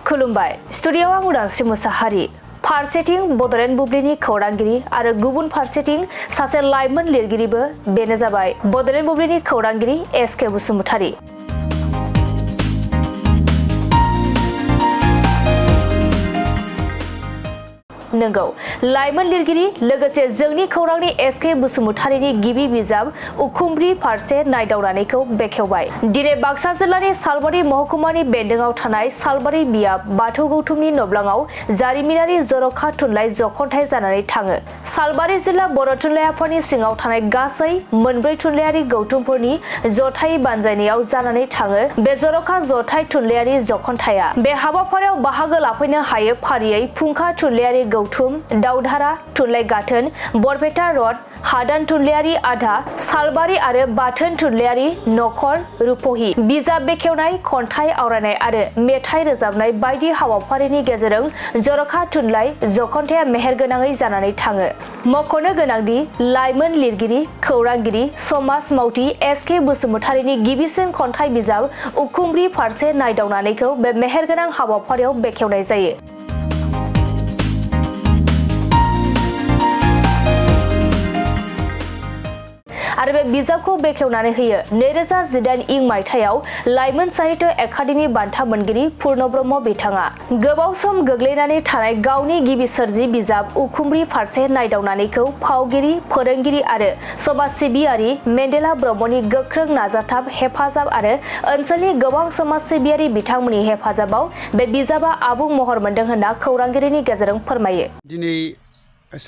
खुलुमबाय स्टुडिय'आव आं उदांस्रि मुसाहारि फारसेथिं बड'लेण्ड बुब्लिनि खौरांगिरि आरो गुबुन फारसेथिं सासे लाइमोन लिरगिरिबो बेनो जाबाय बड'लेण्ड बुब्लिनि खौरांगिरि एस.के. बसुमतारी। नंगौ लाइमोन लिरगिरि लोगोसे जोंनि खौरांनि एस.के. बसुमतारीनि गिबि बिजाब उखुमब्रि फारसे नायदावनानैखौ बेखेवबाय। दिनै बाक्सा जिल्लानि सालबारि महकुमानि बेन्दोंआव थानाय सालबारि बियाब बाथौ गौथुमनि नब्लाङाव जारिमिनारि जर'खा थुनलाइ जख'न्थाइ जानानै थाङो। सालबारि जिल्ला बर' थुनलाइ आफादनि सिङाव थानाय गासै मोनब्रै थुनलाइयारि गौथुमफोरनि जथाइ बानजायनायाव जानानै थाङो बे जर'खा जथाइ थुनलाइयारि जख'न्थाइया। बे हाबाफारियाव बाहागो लाफैनो हायो फारियै फुंखा थुनलाइयारि गौथुम, दावधारा थुनलाइ गाथोन, बरपेटा रड, हादान थुनलाइयारि आधा, सालबारि आरो बाथोन थुनलाइयारि नखर, रुपहि, बिजाब बेखेवनाय, खन्थाइ आवरायनाय आरो मेथाइ रोजाबनाय बायदि हाबाफारिनि गेजेरजों जर'खा थुनलाइ जख'न्थाइया मेहेरगोनाङै जानानै थाङो। मख'नो गोनांदि लाइमोन लिरगिरि, खौरांगिरि, समाज मावथि एस.के. बसुमतारीनि गिबिसिन खन्थाइ बिजाब उखुमब्रि फारसे नायदावनानैखौ बे मेहेरगोनां हाबाफारियाव बेखेवनाय जायो। आरो बे बिजाबखौ बेखेवनानै होयो 2018 मायथाइयाव लाइमोन साहित्य एकाडेमि बान्था मोनगिरि पुर्ण ब्रह्म बिथाङा। गोबाव सम गोग्लैनानै थानाय गावनि गिबि सोरजि बिजाब उखुमब्रि फारसे नायदावनानैखौ फावगिरि, फोरोंगिरि आरो समाज सिबियारि मेन्देला ब्रह्मनि गोख्रों नाजाथाब, हेफाजाब आरो ओनसोलनि गोबां समाज सिबियारि बिथांमोननि हेफाजाबाव बे बिजाबा आबुं महर मोनदों होनना खौरांगिरिनि गेजेरजों फोरमायो। दिनै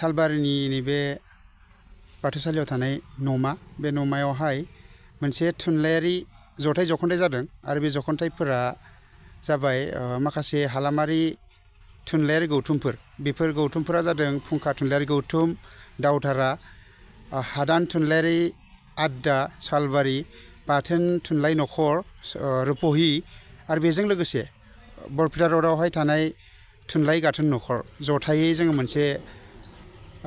सालबारिनि नैबे बाथौसालियाव थानाय न'मा, बे न'मायावहाय मोनसे थुनलाइयारि जथाइ जख'न्थाइ जादों आरो बे जख'न्थाइफोरा जाबाय माखासे हालामारि थुनलाइयारि गौथुमफोर। बेफोर गौथुमफोरा जादों फुंखा थुनलाइयारि गौथुम, दावधारा, हादान थुनलाइयारि आड्डा, सालबारि, बाथोन थुनलाइ नखर, रुपहि आरो बेजों लोगोसे बरपेटा रडआवहाय थानाय थुनलाइ गाथोन नखर। जथायै जोङो मोनसे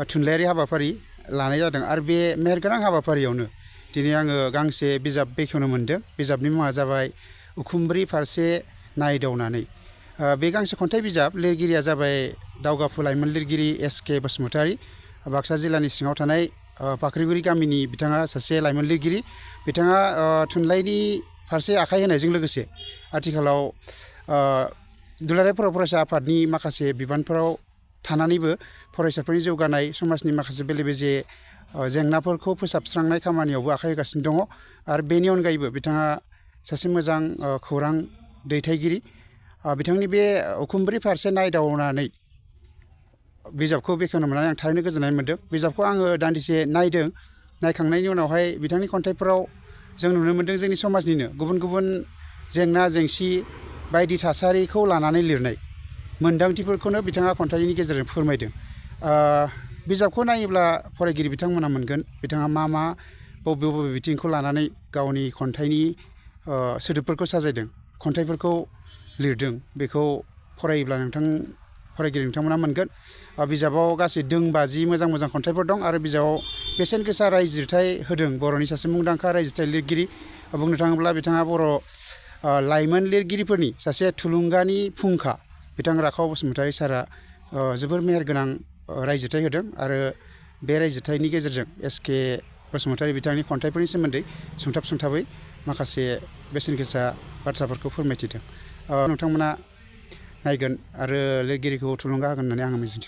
थुनलाइयारि हाबाफारि लानाय जादों आरो बे मेहेरगोनां हाबाफारियावनो दिनै आङो गांसे बिजाब बेखेवनो मोन्दों। बिजाबनि मुङा जाबाय उखुमब्रि फारसे नायदावनानै। बे गांसे खन्थाइ बिजाब, लिरगिरिया जाबाय दावगाफु लाइमोन लिरगिरि एस.के. बसुमतारी। बाक्सा जिल्लानि सिङाव थानाय फाख्रिगुरि गामिनि बिथाङा सासे लाइमोन लिरगिरि। बिथाङा थुनलाइनि फारसे आखाइ होनायजों लोगोसे आथिखालाव दुलाराय बर' फरायसा आफादनि माखासे बिबानफोराव थानानैबो फरायसाफोरनि जौगानाय, समाजनि माखासे बेले बेजे जेंनाफोरखौ फोसाबस्रांनाय खामानियावबो आखाइ होगासिनो दङ आरो बेनि अनगायैबो बिथाङा सासे मोजां खौरां दैथायगिरि। बिथांनि बे उखुमब्रि फारसे नायदावनानै बिजाबखौ बेखेवनो मोननानै आं थारैनो गोजोननाय मोन्दों। बिजाबखौ आङो दान्दिसे नायदों। नायखांनायनि उनावहाय बिथांनि खन्थाइफोराव जों नुनो मोन्दों जोंनि समाजनिनो गुबुन गुबुन जेंना जेंसि बायदि थासारिखौ लानानै लिरनाय मोन्दांथिफोरखौनो बिथाङा खन्थाइनि गेजेरजों फोरमायदों। बिजाबखौ नायोब्ला फरायगिरि बिथांमोना मोनगोन बिथाङा मा बबे बबे बिथिंखौ लानानै गावनि खन्थाइनि सोदोबफोरखौ साजायदों, खन्थाइफोरखौ लिरदों, बेखौ फरायोब्ला फरायगिरि नोंथांमोना मोनगोन। बिजाबाव गासै 52 मोजां खन्थाइफोर दं आरो बिजाबाव बेसेन गोसा रायजिरथाइ होदों बर'नि सासे मुंदांखा रायजिरथाइ लिरगिरि। बुंनो थाङोब्ला बिथाङा बर' लाइमोन लिरगिरिफोरनि सासे थुलुंगानि फुंखा बिथां राखाव बसुमतारी सारआ जोबोर मेहेरगोनां रायजिरथाइ होदों आरो बे रायजिरथाइनि गेजेरजों एस.के. बसुमतारी बिथांनि खन्थाइफोरनि सोमोन्दै सुंथाबै माखासे बेसेन गोसा बाथ्राफोरखौ फोरमायथिदों। नोंथांमोना नायगोन आरो लिरगिरिखौ थुलुंगा होगोन होननानै आं मिजिंथिबाय।